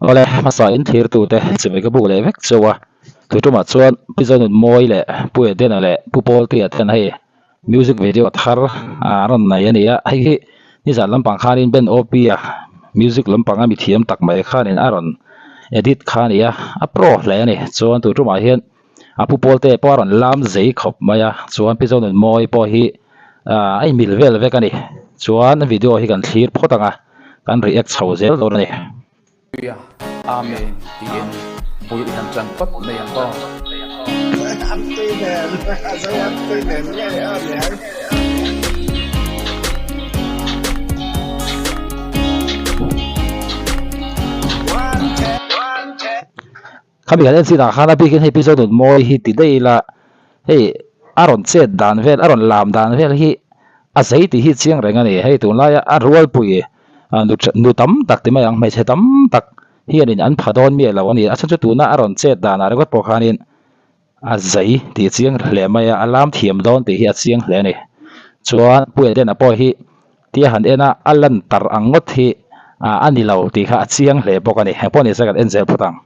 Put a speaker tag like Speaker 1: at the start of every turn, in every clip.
Speaker 1: Awle, hmasa in thlirtute chimei ka buk leh vek cheu a, tu tumah chuan Pi Zonunmawii leh Pu Edena leh Pu Pawltea ten hei music video thar an rawn nei a ni a, hei hi nizan lampang khanin Ben OP-a music lampanga mi thiam tak mai khanin a rawn edit kha a ni a, a pro hle a ni. Chuan tu tumah hian a Pu Pawltea pawh a rawn lam zei khawp mai a, chuan Pi Zonunmawii pawh hi a inmil vel vek a ni. Chuan video hi kan thlir phawt ang a. Kan react chho zel dawn a ni.
Speaker 2: Hallelujah Amen tiin bul i han tan phawt mai ang aw.
Speaker 1: Khami kan en chinah khan a bikin hei Pi Zonunmawi hi ti daih ila hei a rawn chet dan vel a rawn lam dan vel hi a zei tih hi chiang reng a ni. Hei tunlaia a rualpui nu nu tam tak ti mai ang hmeichhe tam tak hianin an pha dawn miah lo a ni. A chhan chu tuna a rawn chet danah ringawt pawh khanin a zei tih chiang hle mai a, a lam thiam dawn tih hi a chiang hle a ni. Chuan Pu Edena pawh hi tia han en a a lan tar ang ngawt hi a ni lo tih kha a chiang hle bawk a ni. Heng pawh ni se kan en zel phawt ang.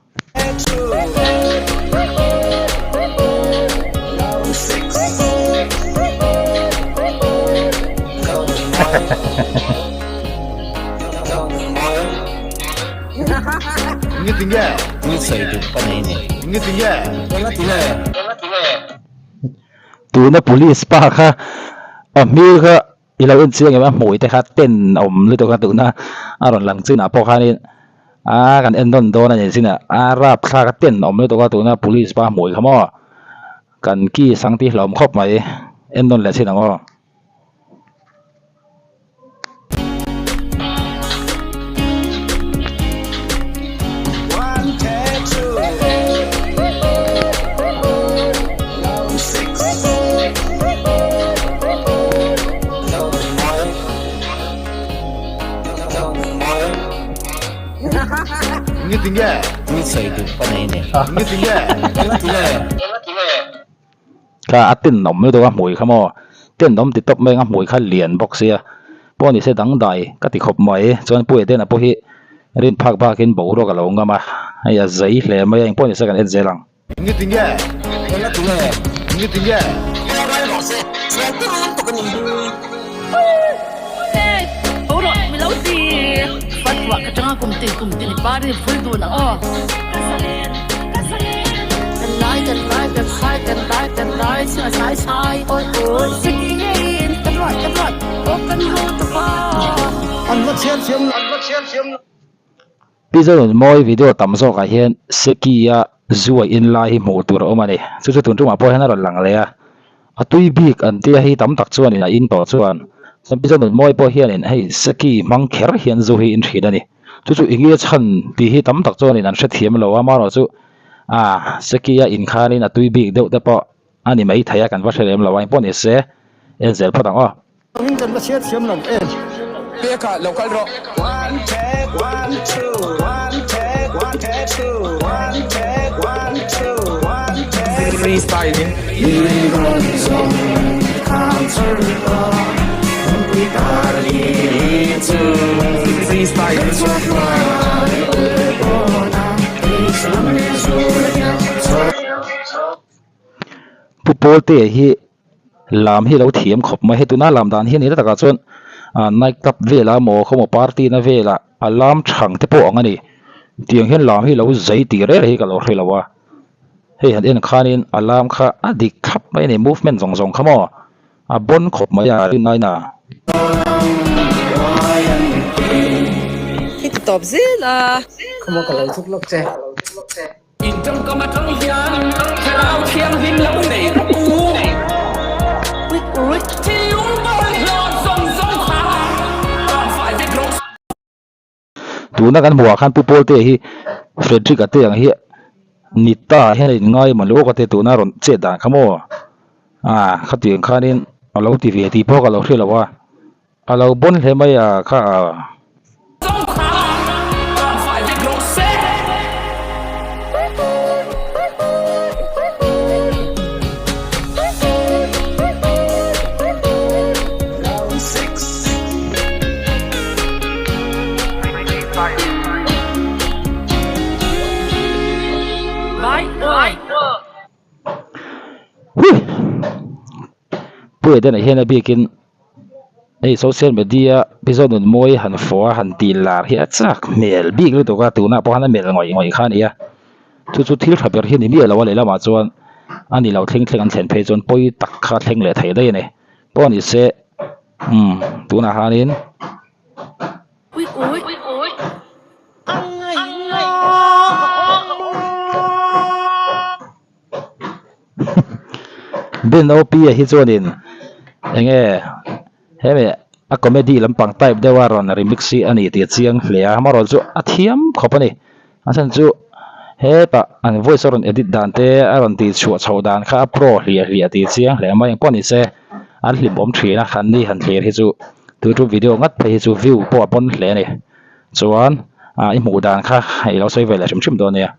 Speaker 1: Tuna police pa kha a hmel kha I lo en chiang em a hmui te kha ten awm lutuk a tuna a rawn lang chinah pawh khanin aa kan en nawn dawn a ni chinah a rapthlak a ten awm lutuk a tuna police pa hmui kha maw kan ki sang tih hlawm khawp mai en nawn leh chin ang aw. Kha a tenawm lutuk a hmui kha maw tenawm ti tawp mai ang a hmui kha lian bawk sia pawh ni se dangdai ka ti khawp mai chuan Pu Edena pawh hi rin phak bakin boruak a lo ngam a hei a zei hle mai a engpawh ni se kan en zel ang. Pi Zonunmawi video tam zawkah hian Seki-a zuai in lai hi hmuh tur a awm a ni. Chu chu tun tumah pawh hian a rawn lang leh a. A tui bik an tia hi tam tak chuanin a in tawh chuan chuan Pi Zonunmawi pawh hianin hei Seki hmang kher hian zu hi in thin a ni. Chu chu eng nge chhan tih hi tam tak chuanin an hrethiam lo a, amaherawh chu a Seki-a inkhanin a tui bik deuh te pawh a ni maithei a, kan va hre lem lo a, engpawh ni se en zel phawt ang aw.
Speaker 3: Angin kan va chhiat thiam lo em.
Speaker 2: Peka lo kal rawh. Free style in. Free style in.
Speaker 1: Pu Pawltea hi lam hi lo thiam khawp mai hei tuna lam dan hi a ni takah chuan ah night club velah emaw khawmaw party na velah a lam thang te pawh ang a ni tiang hian lam hi lo zei tih reng hi ka lo hre lo a hei han en khanin a lam kha a dik thlap mai a ni movement zawng zawng kha maw a bawn khawp mai a rin aina.
Speaker 4: Hi ti tawp zel a.
Speaker 5: Khawmaw ka lo chuk lawk che.
Speaker 6: In tawngkam atang hian thlarau thianghlim lo nei rawh u. Thinlung bawlhhlawh zawng zawng kha kang fai vek rawh.
Speaker 1: Tuna kan hmuh ah khan Pu Pawltea hi Frederick a te ang hi ni ta hian a inngai maw le aw ka ti tuna rawn chet dan kha maw ah khatiang khanin a lo ti ve tih pawh ka lo hre lo a. A lo bawn hle mai a kha a. Pu Edena hian a bikin hei social media pi zawk nun mawi han fawh a han tih lar hi a chak hmel bik lutuk a tunah pawh khan a melh ngawih ngawih kha a ni a chu chu thil tha ber hi a ni miah lo a lehlamah chuan a ni lo thleng thleng an thlen phei chuan pawi tak kha thleng leh thei daih a ni pawh a ni se umm tunah khanin. Ben OP a hi chuanin enge hemi a comedy lampang type deuh a rawn remix hi a ni tih a chiang hle a amaherawhchu chu a thiam khawp a ni a chhan chu hetah an voice a rawn edit dan te a rawn tih chhuah chhoh dan kha a pro hliah hliah tih a chiang hle mai engpawh ni se an hlimawm thin a han ni han thlir hi chu tu tu video ngat phei hi chu view pawh a pawn hle a ni chuan ah i hmuh dan kha i lo sawi ve leh hrim hrim dawn nia.